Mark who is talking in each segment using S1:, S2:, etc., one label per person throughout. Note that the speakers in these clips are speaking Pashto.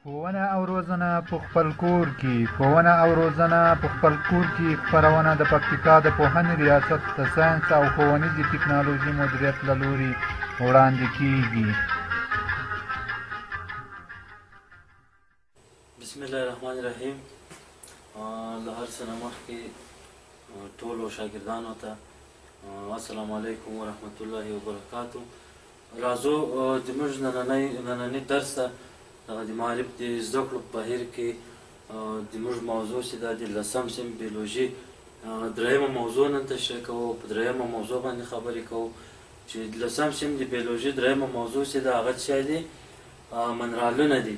S1: ښوونه او روزنه په خپل کور کې. ښوونه او روزنه په خپل کور کې خپرونه د پکتیکا د پوهنې ریاست د ساینس او ښوونیزې ټکنالوژي مدیریت له لوري وړاندې کیږي.
S2: بسم الله الرحمن الرحیم. له هر څه نه مخکې ټولو شاګردانو ته السلام علیکم ورحمت الله وبرکاتو. راځو د موږ نننی درس ته. دغه د معارف د زده کړو په بهیر کې د موږ موضوع چې ده د لسم صنف بیولوژي درېیمه موضوع نن تشریح کوو. په درېیمه موضوع باندې خبرې کوو چې د لسم صنف د بیولوژي درېیمه موضوع چې ده هغه څه دي؟ منرالونه دي.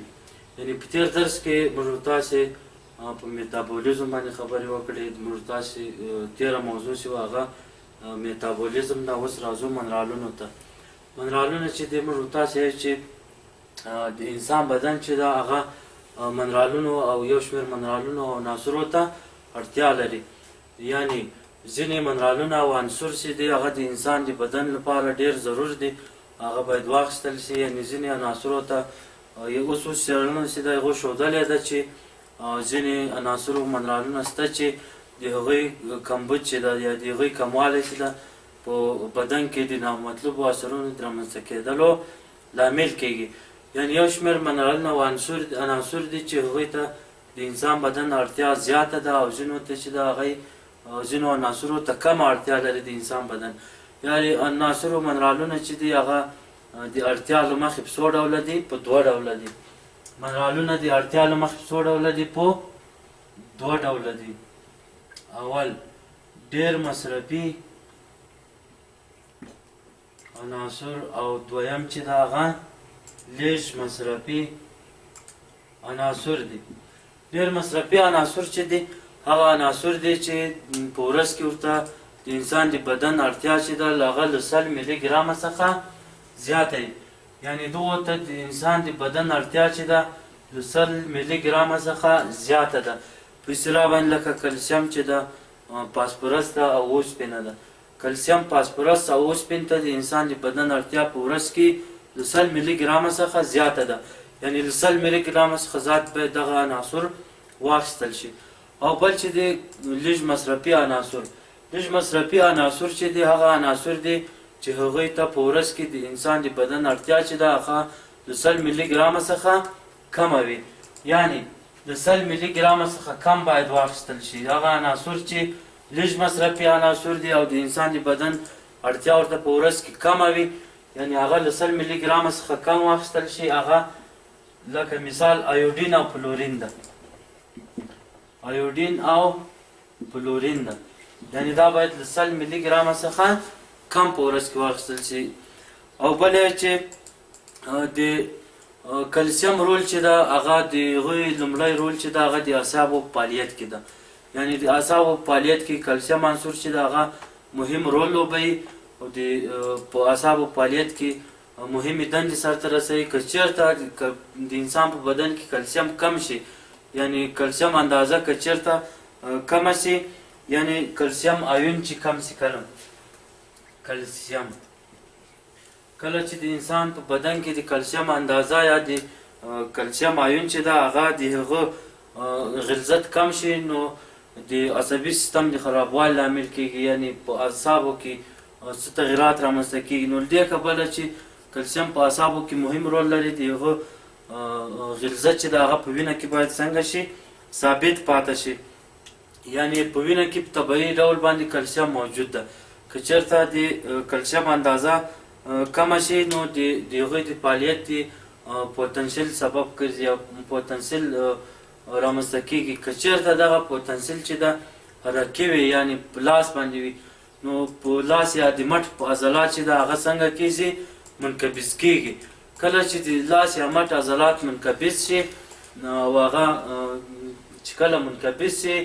S2: یعنی په تېر درس کې موږ تاسې په میتابولیزم باندې خبرې وکړې. موږ تاسې تېره موضوع چې وه هغه میتابولیزم ده. اوس راځو منرالونو ته. منرالونه چې دي، موږ تاسې چې د انسان بدن چې ده هغه منرالونو او یو شمېر منرالونو او عناصرو ته اړتیا لري. یعنی ځینې منرالونه او عنصر چې دي هغه د انسان د بدن لپاره ډېر ضرور دي، هغه باید واخیستل شي. یعنی ځینې عناصرو ته اوس اوس څېړنو چې ده هغو ښودلې ده چې ځینې عناصر او منرالونه شته چې د هغوی کمبود چې ده یا د هغوی کموالی چې ده په بدن کې د نامطلوبو اثرونو د رامنځته کېدلو لامل کېږي. یعنی یو شمېر منرالونه او عناصر دي چې هغوی ته د انسان بدن اړتیا زیاته ده او ځینو ته چې ده هغوی ځینو عناصرو ته کمه اړتیا لري د انسان بدن. یعنی عناصر او منرالونه چې دي هغه د اړتیا له مخې په څو ډوله دي؟ په دوه ډوله دي. منرالونه د اړتیا له مخې په څو ډوله دي؟ په دوه ډوله دي. اول ډیر مصرفي عناصر او دویم چې دا هغه لږ مصرفي عناصر دي. ډیر مصرفي عناصر چې دي هغه عناصر دي چې په ورځ کې ورته د انسان د بدن اړتیا چې ده له هغه له 100 ملي ګرامه څخه زیاته وي. یعنی دغو ته د انسان د بدن اړتیا چې ده له 100 ملي ګرامه څخه زیاته ده. په اصطلاح باندې لکه کلسیم چې ده، فاسفورس ده او اوسپنه ده. کلسیم، فاسفورس او اوسپن ته د انسان د بدن اړتیا په ورځ کې له 100 ملي ګرامه څخه زیاته ده. یعنی له 100 ملي ګرامه څخه زیات باید دغه عناصر واخیستل شي. او بل چې دی لږ مصرفي عناصر. لږ مصرفي عناصر چې دی هغه عناصر دي چې هغوی ته په ورځ کې د انسان د بدن اړتیا چې ده هغه له 100 ملي ګرامه څخه کمه وي. یعنی له 100 ملي ګرامه څخه کم باید واخیستل شي. هغه عناصر چې لږ مصرفي عناصر دي او د انسان د بدن اړتیا ورته په ورځ کې کمه وي، یعنی هغه له 100 ملي ګرامه څخه کم واخیستل شي. هغه لکه مثال ایوډین او فلورین ده. ایوډین او فلورین ده. یعنی دا باید له 100 ملي ګرامه څخه کم په ورځ کې واخیستل شي. او بله چې د کلسیم رول چې ده هغه د هغوی لومړی رول چې ده هغه د اعصابو په فعالیت کې ده. یعنی د اعصابو په فعالیت کې کلسیم عنصر چې ده هغه مهم رول لوبوي او د په اعصابو په فعالیت کې مهمې دندې سرته رسوي. که چېرته د انسان په بدن کې کلسیم کم شي، یعنی کلسیم اندازه که چېرته کمه شي، یعنی کلسیم ایون چې کم شي، کله کلسیم کله چې د انسان په بدن کې د کلسیم اندازه یا د کلسیم ایون چې ده هغه د هغه غلظت کم شي، نو د عصبي سیستم د خرابوالي لامل کیږي. یعنی په اعصابو کې څه تغیرات رامنځته کیږي. نو له دې کبله چې کلسیم په اعصابو کې مهم رول لري، د هغه غلظت چې ده هغه په وینه کې باید څنګه شي؟ ثابت پاته شي. یعنی په وینه کې په طبیعي ډول باندې کلسیم موجود ده. که چېرته د کلسیم اندازه کمه شي، نو د هغوی د فعالیت د پوتنشیل سبب ګرځي او پوتنشیل رامنځته کیږي. که چېرته دغه پوتنشیل چې ده حرکي وي، یعنی په لاس باندې وي، نو په لاس یا د مټ په عضلات چې ده هغه څنګه کیږي؟ منقبض کیږي. کله چې د لاس یا مټ عضلات منقبض شي، او هغه چې کله منقبض شي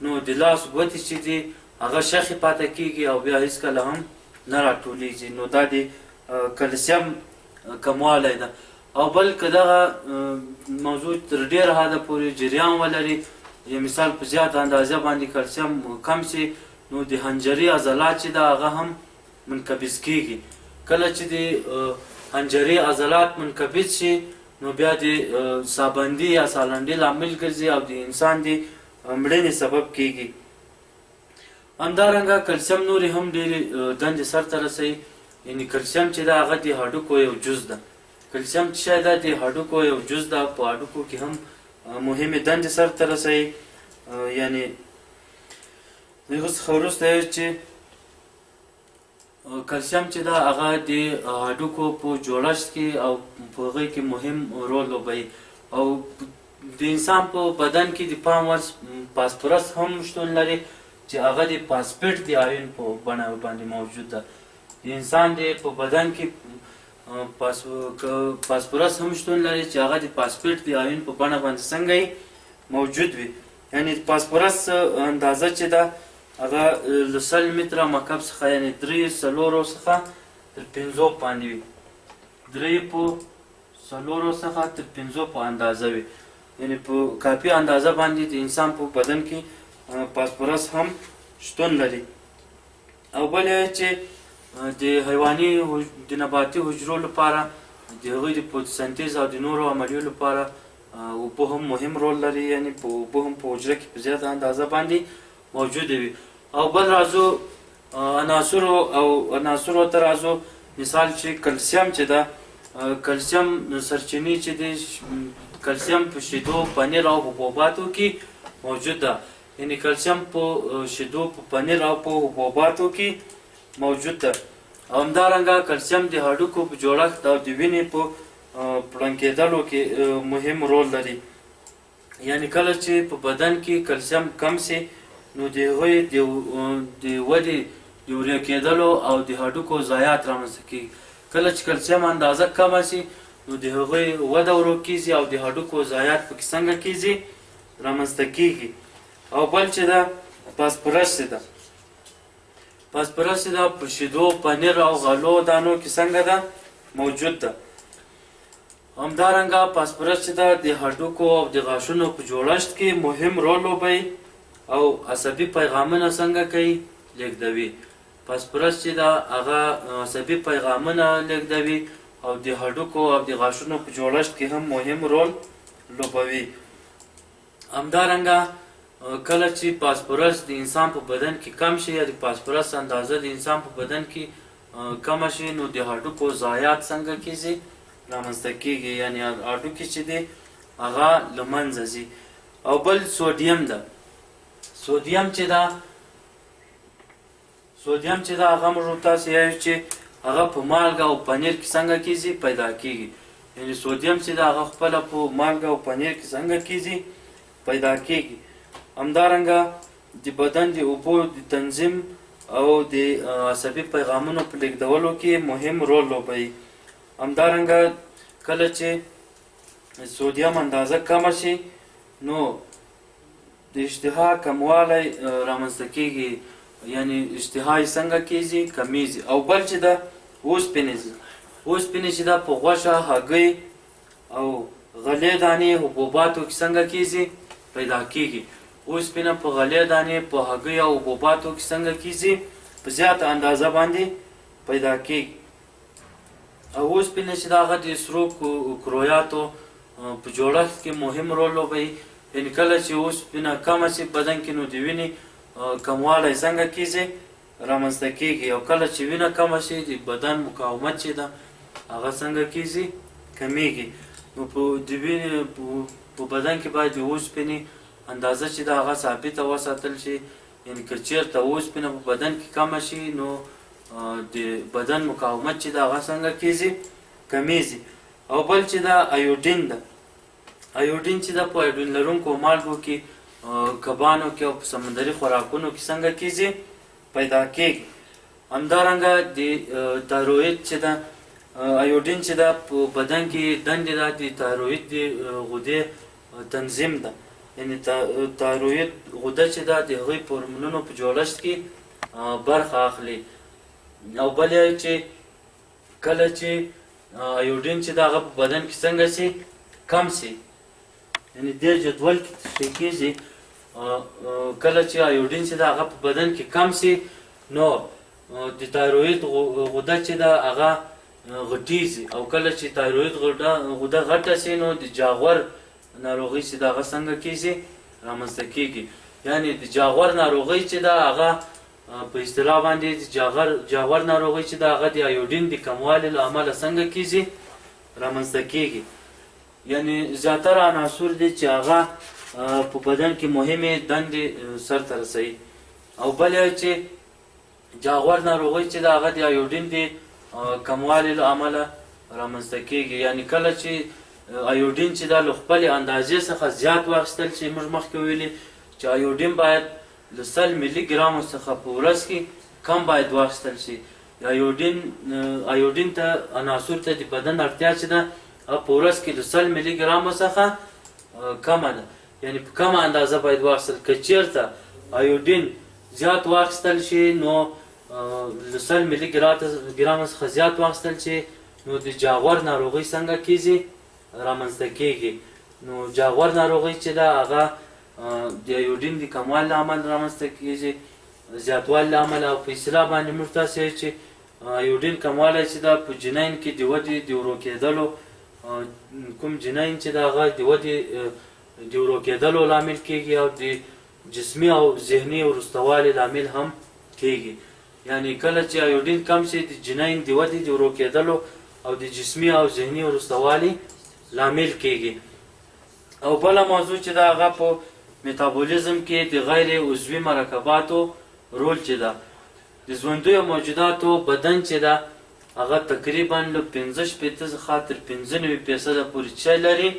S2: نو د لاس ګوتې چې دي هغه شخې پاته کیږي او بیا هیڅکله هم نه راټولیږي. نو دا د کلسیم کموالی ده. او بل که دغه موضوع تر ډېره حده پورې جریان ولري، یا مثال په زیاته اندازه باندې کلسیم کم شي، نو د حنجرې عضلات چې ده هغه هم منقبض کیږي. کله چې د حنجرې عضلات منقبض شي، نو بیا د سابندي یا سالنډي لامل ګرځي او د انسان د مړینې سبب کیږي. همدارنګه کلسیم نورې هم ډېرې دندې سرته رسوي. یعنی کلسیم چې ده هغه د هډوکو یو جز ده. کلسیم چې شی ده د هډوکو یو جز ده، په هډوکو کې هم مهمې دندې سرته رسوي. یعنی د هغه څخه وروسته چې کلسیم چې ده هغه د هډوکو په جوړښت کې او په هغې کې مهم رول لوبوي. او د انسان په بدن کې د پام وړ فاسفورس هم شتون لري چې هغه د فاسفیټ د آیون په بڼه باندې موجود ده. د انسان د په بدن کې فاسفورس هم شتون لري چې هغه د فاسفیټ د آیون په بڼه باندې څنګه موجود وي. یعنی فاسفورس اندازه چې ده هغه له 100 متره مکعب څخه یعنی 3 4 څخه تر 5 باندې وي، 3 په 4 څخه تر 5 په اندازه وي. یعنی په کافي اندازه باندې د انسان په بدن کې فاسفورس هم شتون لري. او بل چې د حیواني د نباتي حجرو لپاره د هغوی د فوتوسنتیز او د نورو عملیو لپاره اوبه هم مهم رول لري. یعنی په اوبه هم په حجره کې په زیاته اندازه باندې موجوده وي. او بل راځو عناصرو او عناصرو ته راځو. مثال چې کلسیم چې ده، کلسیم سرچینې چې دی، کلسیم په شیدو، پنیر او حبوباتو کې موجود ده. یعنی کلسیم په شیدو، په پنیر او په حبوباتو کې موجود ده. او همدارنګه کلسیم د هډوکو په جوړښت او د وینې په پړن کېدلو کې مهم رول لري. یعنی کله چې په بدن کې کلسیم کم سي نو د هغوی د ودې د وریا کېدلو او د هډوکو ضایعات رامنځته کېږي. کله چې کلسیم اندازه کمه سي نو د هغوی وده ورو کېږي او د هډوکو ضایعات پکې څنګه کېږي رامنځته کېږي. او بل چې ده فاسفورس چې ده، فاسفورس چې ده په شیدو، پنیر او غلو دانو کې څنګه ده موجود ده. همدارنګه فاسفورس چې ده د هډوکو او د غاښونو په جوړښت کې مهم رول لوبوي او عصبي پیغامونه څنګه کوي لیږدوي. فاسفورس چې ده هغه عصبي پیغامونه لیږدوي او د هډوکو او د غاښونو په جوړښت کې هم مهم رول لوبوي. همدارنګه کله چې فاسفورس د انسان په بدن کې کم شي یا د فاسفورس اندازه د انسان په بدن کې کمه شي نو د هډوکو ضایعات څنګه کېږي رامنځته کېږي. یعنی هډوکي چې دی هغه له منځه ځي. او بل سوډیم ده. سوډیم چې ده، سوډیم چې ده هغه موږ تاسې یایو چې هغه په مالګه او پنیر کې څنګه کېږي پیدا کېږي. یعنی سوډیم چې ده هغه خپله په مالګه او پنیر کې څنګه کېږي پیدا کېږي. همدارنګه د بدن د اوبو د تنظیم او د عصبي پیغامونو په لیږدولو کې مهم رول لوبوي. همدارنګه کله چې سوډیم اندازه کمه شي نو د اشتها کموالی رامنځته کېږي. یعنی اشتها یې څنګه کېږي کمیږي. او بل چې ده اوسپنې، اوسپنې چې ده په غوښه، هګۍ او غلې دانې، حبوباتو کې څنګه کېږي پیدا کېږي. اوسپنه په غلې دانې، په هګۍ او حبوباتو کې څنګه کېږي په زیاته اندازه باندې پیدا کېږي. او اوسپنه چې ده هغه د سرو کرویاتو په جوړښت کې مهم رول لوبوي. یعنی کله چې اوسپنه کمه شي بدن کې نو د وینې کموالی څنګه کېږي رامنځته کېږي. او کله چې وینه کمه شي د بدن مقاومت چې ده هغه څنګه کېږي کمیږي. نو په د وینې په بدن کې باید د اوسپنې اندازه چې ده هغه ثابته وساتل شي. یعنی که چېرته اوسپنه په بدن کې کمه شي نو د بدن مقاومت چې ده هغه څنګه کېږي کمیږي. او بل چې ده ایوډین ده. ایوډین چې ده په ایوډین لرونکو مالګو کې، کبانو کې او په سمندري خوراکونو کې څنګه کېږي پیدا کېږي. همدارنګه د تایروید چې ده، ایوډین چې ده په بدن کې دندې ده د تایروید د غدې تنظیم ده. یعنی تایروید غده چې ده د هغوی په هورمونونو په جوړښت کې برخه اخلي. او بل یې چې کله چې ایوډین چې ده هغه په بدن کې څنګه شي کم شي، یعنی دې جدول کې تشریح کېږي. کله چې ایوډین چې ده هغه په بدن کې کم شي نو د تایروید غده چې ده هغه غټیږي او کله چې تایروید غده غټه شي نو د جاغور ناروغي چې ده هغه څنګه کیږي؟ رامنځته کیږي. یعنی د جاغور ناروغي چې ده هغه په اصطلاح باندې د جاغور ناروغي چې ده هغه د ایوډین د کموالي له امله څنګه کیږي؟ رامنځته کیږي. یعنی زیاتره عناصر دي چې هغه په بدن کې مهمې دندې سرته رسوي. او بله چې جاغور ناروغي چې ده هغه د ایوډین د کموالي له امله رامنځته کیږي. یعنی کله چې ایوډین چې ده له خپلې اندازې څخه زیات واخیستل شي، موږ مخکې ویلي چې ایوډین باید له 100 ملي ګرامو څخه په ورځ کې کم باید واخیستل شي. ایوډین ته عناصر ته د بدن اړتیا چې ده هغه په ورځ کې له 100 ملي ګرامو څخه کمه ده، یعنی په کمه اندازه باید واخیستل. که چیرته ایوډین زیات واخیستل شي نو له 100 ملي ګرامو څخه زیات واخیستل شي نو د جاغور ناروغي څنګه کیږي؟ رامنځته کیږي. نو جاغور ناروغي چې ده هغه د ایوډین د کموالي له امله رامنځته کیږي، زیاتوالي له امله. او په اصطلاح باندې موږ تاسې وایو چې ایوډین کموالی چې ده په جنین کې د ودې د ورو کېدلو، کوم جنین چې ده هغه د ودې د ورو کېدلو لامل کیږي او د جسمي او ذهني وروستهوالي لامل هم کیږي. یعنی کله چې ایوډین کم شي د جنین د ودې د ورو کېدلو او د جسمي او ذهني وروستهوالي لامل کیږي. او بله موضوع چې ده هغه په میتابولیزم کې د غیر عضوي مرکباتو رول چې ده، د ژوندیو موجوداتو بدن چې ده هغه تقریبا له 65 څخه تر 95% پورې څه لري؟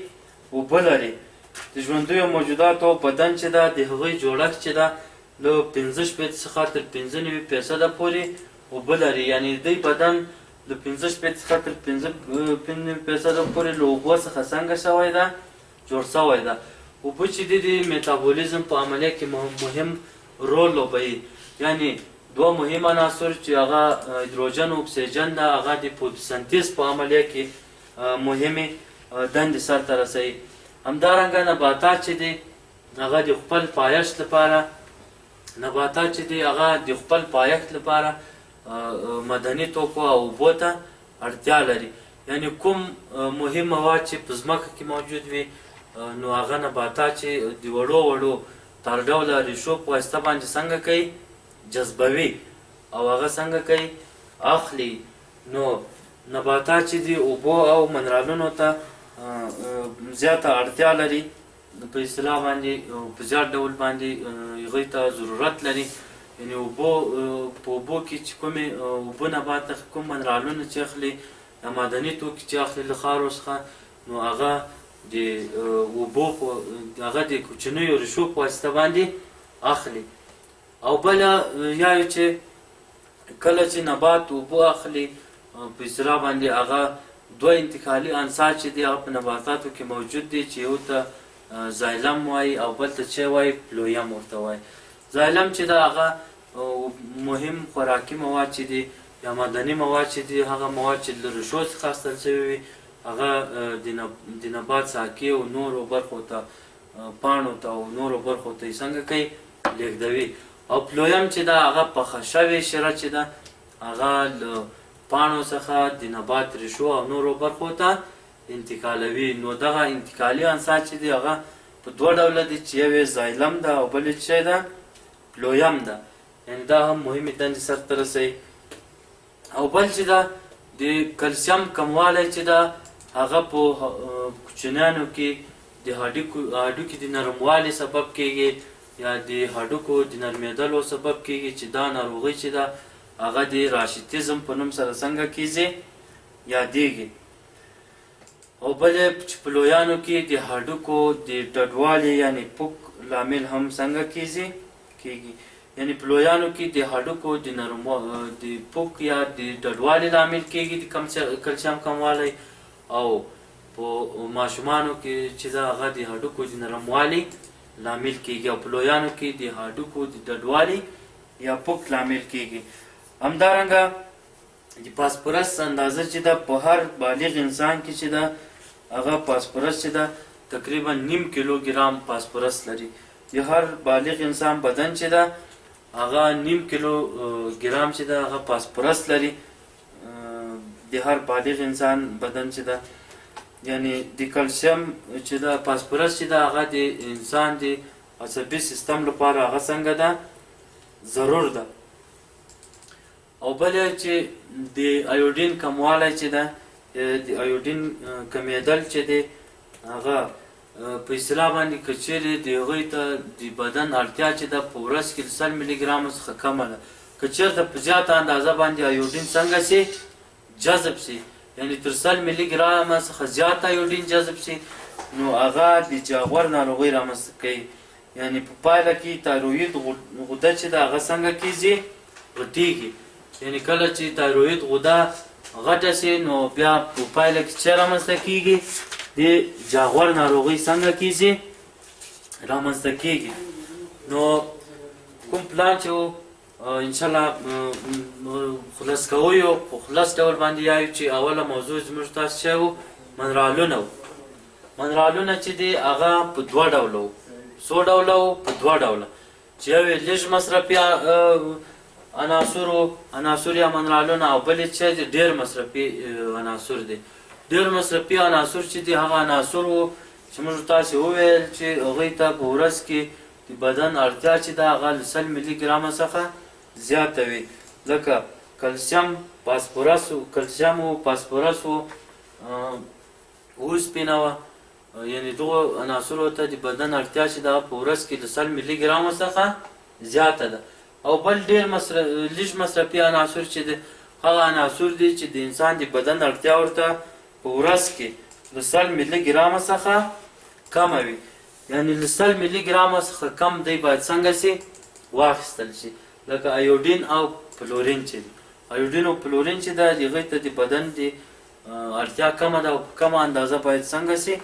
S2: اوبه لري. د ژوندیو موجوداتو بدن چې ده د هغوی جوړښت چې ده له 65 څخه تر 95% پورې اوبه لري. یعنی د دوی بدن له 65 څخه تر 95% پورې له اوبو څخه څنګه شوی ده؟ جوړ شوی ده. اوبه چې دي د میتابولیزم په عملیه کې مهم رول لوبوي. یعنی دوه مهم عناصر چې هغه هایدروجن او اکسیجن ده هغه د فوتوسنتیز په عملیه کې مهمې دندې سرته رسوي. همدارنګه نباتات چې دي هغه د خپل پایښت لپاره، نباتات چې دي هغه د خپل پایښت لپاره مدني توکو او اوبو ته اړتیا لري. یعنی کوم مهم مواد چې په ځمکه کې موجود وي نو هغه نباتات چې د وړو وړو تار ډوله ریښو په واسطه باندې څنګه کوي؟ جذبوي او هغه څنګه کوي؟ اخلي. نو نباتات چې دي اوبو او منرالونو ته زیاته اړتیا لري، په اصطلاح باندې په زیات ډول باندې هغوی ته ضرورت لري. یعنی اوبو په اوبو کې چې کومې اوبه نبات کوم منرالونه چې اخلي یا معدني توکي چې اخلي له خاورو څخه، نو هغه د اوبو په هغه د کوچنیو ریښو په واسطه باندې اخلي. او بله یا چې کله چې نبات اوبه اخلي په اصطلاح باندې هغه دوه انتقالي انساج چې دي هغه په نباتاتو کې موجود دي چې یو ته زایلم وایي او بل ته چې وایي پلویم ورته وایي. زایلم چې ده هغه مهم خوراکي مواد چې دي یا معدني مواد چې دي هغه مواد چې له ریښو څخه اخیستل شوي وي هغه د نبات ساقې او نورو برخو ته، پاڼو ته او نورو برخو ته یې څنګه کوي؟ لېږدوي. او پلویم چې ده هغه پخه شوې شیره چې ده هغه له پاڼو څخه د نبات ریښو او نورو برخو ته انتقالوي. نو دغه انتقالي انساج چې دي هغه په دوه ډوله دي چې یو یې زایلم ده او بل یې څه ده؟ پلویم ده. یعنی دا هم مهمې دندې سرته رسوي. او بل چې ده د کلسیم کموالی چې ده هغه په کوچنیانو کې د هډوکي د نرموالي سبب کیږي یا د هډوکو د نرمېدلو سبب کیږي چې دا ناروغي چې ده هغه د راشیتیزم په نوم سره څنګه کیږي؟ یادیږي. او بله چې په لویانو کې د هډوکو د ډډوالي یعنی پوک لامل هم څنګه کیږي؟ کیږي. یعنی په لویانو کې د هډوکو د د پوک یا د ډډوالي لامل کیږي د کلسیم کموالی، او په ماشومانو کې چې ده هغه د هډوکو د نرموالي لامل کیږي، او په لویانو کې د هډوکو د ډډوالي یا پوک لامل کیږي. همدارنګه د پاسپورس اندازه چې ده په هر بالغ انسان کې چې ده هغه پاسپورس چې ده تقریبا نیم کیلو ګرام پاسپورس لري. د هر بالغ انسان بدن چې ده هغه نیم کیلو ګرام چې ده هغه پاسپورس لري. د هر بالغ انسان بدن چې ده، یعنی د کلسیم چې ده، فاسفورس چې ده، هغه د انسان د عصبي سیستم لپاره هغه څنګه ده؟ ضرور ده. او بل چې د ایوډین کموالی چې ده، د ایوډین کمیدل چې دی هغه په اصطلاح باندې که چیرې د هغوی ته د بدن اړتیا چې ده په ورځ کې د 100 ملي ګرامو څخه کمه ده، که چیرته په زیاته اندازه باندې ایوډین څنګه سي؟ جذب سي، یعنی تر 100 ملي ګرامه څخه زیات ایوډین جذب سي، نو هغه د جاغور ناروغۍ رامنځته کوي. یعنی په پایله کې تایروید غده چې ده هغه څنګه کیږي؟ غټیږي. یعنی کله چې تایروید غده غټه سي نو بیا په پایله کې څه رامنځته کیږي؟ د جاغور ناروغۍ څنګه کیږي؟ رامنځته کیږي. نو کوم پلان چې و انشاءالله خلاص کوو یو په خلاص ډول باندې یایو چې اوله موضوع زموږ تاسو څه و؟ منرالونه وو. منرالونه چې دي هغه په دوه ډوله وو. څو ډوله وو؟ په دوه ډوله، چې یو یې لږ مصرفي عناصر وو، عناصر یا منرالونه، او بل یې چې دي ډېر مصرفي عناصر دي. ډېر مصرفي عناصر چې دي هغه عناصر وو چې موږ تاسې وویل چې هغوی ته په ورځ کې د بدن اړتیا چې ده هغه له 100 ملي ګرامه څخه زیاته وي، لکه کلسیم، فاسفورس و، کلسیم و، فاسفورس و، اوسپنه وه. یعنی دغو عناصرو ته د بدن اړتیا چې ده په ورځ کې له 100 ملي ګرامه څخه زیاته ده. او بل ډېر لږ مصرفي عناصر چې ده هغه عناصر دي چې د انسان د بدن اړتیا ورته په ورځ کې له 100 ملي ګرامه څخه کمه وي. یعنی له 100 ملي ګرامه څخه کم دی باید څنګه سي؟ واخیستل شي، لکه ایوډین او فلورین چې دي. ایوډین او فلورین چې ده هغوی ته د بدن د اړتیا کمه ده او په کمه اندازه باید څنګه سي؟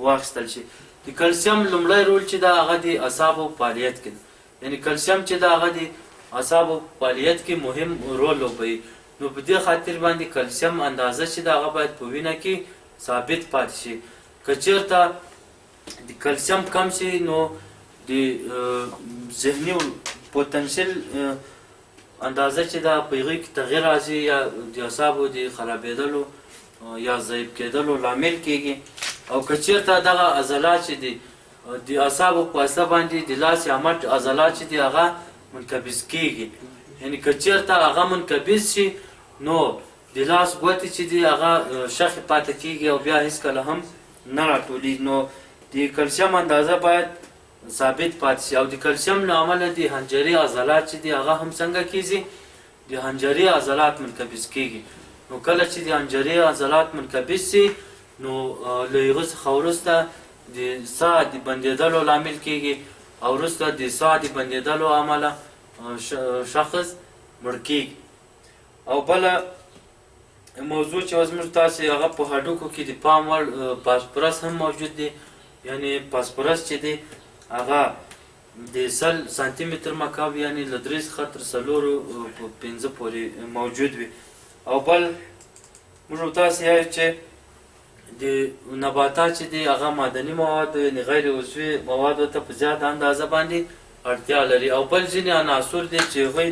S2: واخیستل شي. د کلسیم لومړی رول چې ده هغه د اعصابو فعالیت کې ده. یعنی کلسیم چې ده هغه د اعصابو فعالیت کې مهم رول لوبوي. نو په دې خاطر باندې کلسیم اندازه چې ده هغه باید په وینه کې ثابت پاتې شي. که چیرته د کلسیم کم شي نو د ذهني پوتنشیل اندازه چې ده په هغې کې تغییر راځي یا د اعصابو د خرابېدلو یا ضعیف کېدلو لامل کیږي. او که چیرته دغه عضلات چې دي د اعصابو په واسطه باندې د لاس یا مټ عضلات چې دي هغه منقبض کیږي. یعنی که چیرته هغه منقبض شي نو د لاس ګوتې چې دي هغه شخې پاتې کیږي او بیا هیڅکله هم نه راټولیږي. نو د کلسیم اندازه باید ثابت پاتې شي. او د کلسیم له امله د حنجرې عضلات چې دي هغه هم څنګه کیږي؟ د حنجرې عضلات منقبض کیږي. نو کله چې د حنجرې عضلات منقبض شي نو له هغه څخه وروسته د ساه د بندېدلو لامل کیږي او وروسته د ساه د بندېدلو امله شخص مړ کیږي. او بله موضوع چې اوس موږ تاسې هغه په هډوکو کې د پام وړ فاسفورس هم موجود دی. یعنی فاسفورس چې دی هغه د 100 سانتي متر مکعب یعنی له 3 څخه تر 4-5 پورې موجود وي. او بل موږ تاسې یایو چې د نباتات چې دی هغه معدني مواد یعنی غیر عضوي موادو ته په زیاته اندازه باندې اړتیا لري. او بل ځینې عناصر دي چې هغوی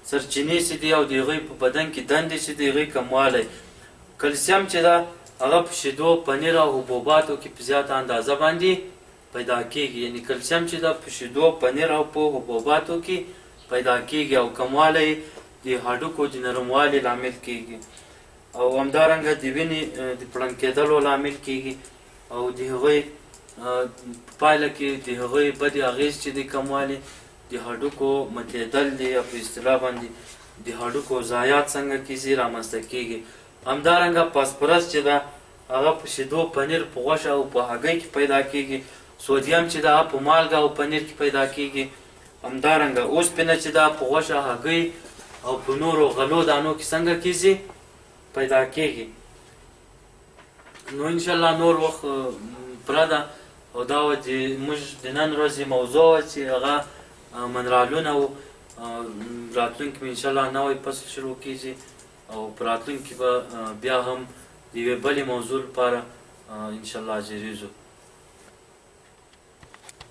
S2: سرچینې چې دي او د هغوی په بدن کې دندې چې دي هغوی کموالی. کلسیم چې ده هغه په شیدو، پنیر او حبوباتو کې په زیاته اندازه باندې پیدا کیږي. یعنی کلسیم چې ده په شیدو، پنیر او په حبوباتو کې پیدا کیږي او کموالی د هډوکو د نرموالي لامل کیږي او همدارنګه د وینې د پړنګ کېدلو لامل کیږي او د هغوی په پایله کې د هغوی بدې اغېز چې دی کموالی د هډوکو متېدل دی یا په اصطلاح باندې د هډوکو ضایعات څنګه کیږي رامنځته کیږي. همدارنګه فاسفورس چې ده هغه په شیدو، پنیر، په غوښه او په هګۍ کې پیدا کیږي. سودیم چې ده هغه په مالګه او پنیر کې پیدا کیږي. همدارنګه اوسپنه چې ده په غوښه، هګۍ او په نورو غلو دانو کې څنګه کیږي پیدا کیږي. نو انشاءالله نور وخت پوره ده او دا وه چې موږ د نن ورځې موضوع وه چې هغه منرالونه وو. راتلونکي به انشاءالله نوی فصل شروع کیږي او په راتلونکي به بیا هم د یوې بلې موضوع لپاره انشاءالله حاضرېږو.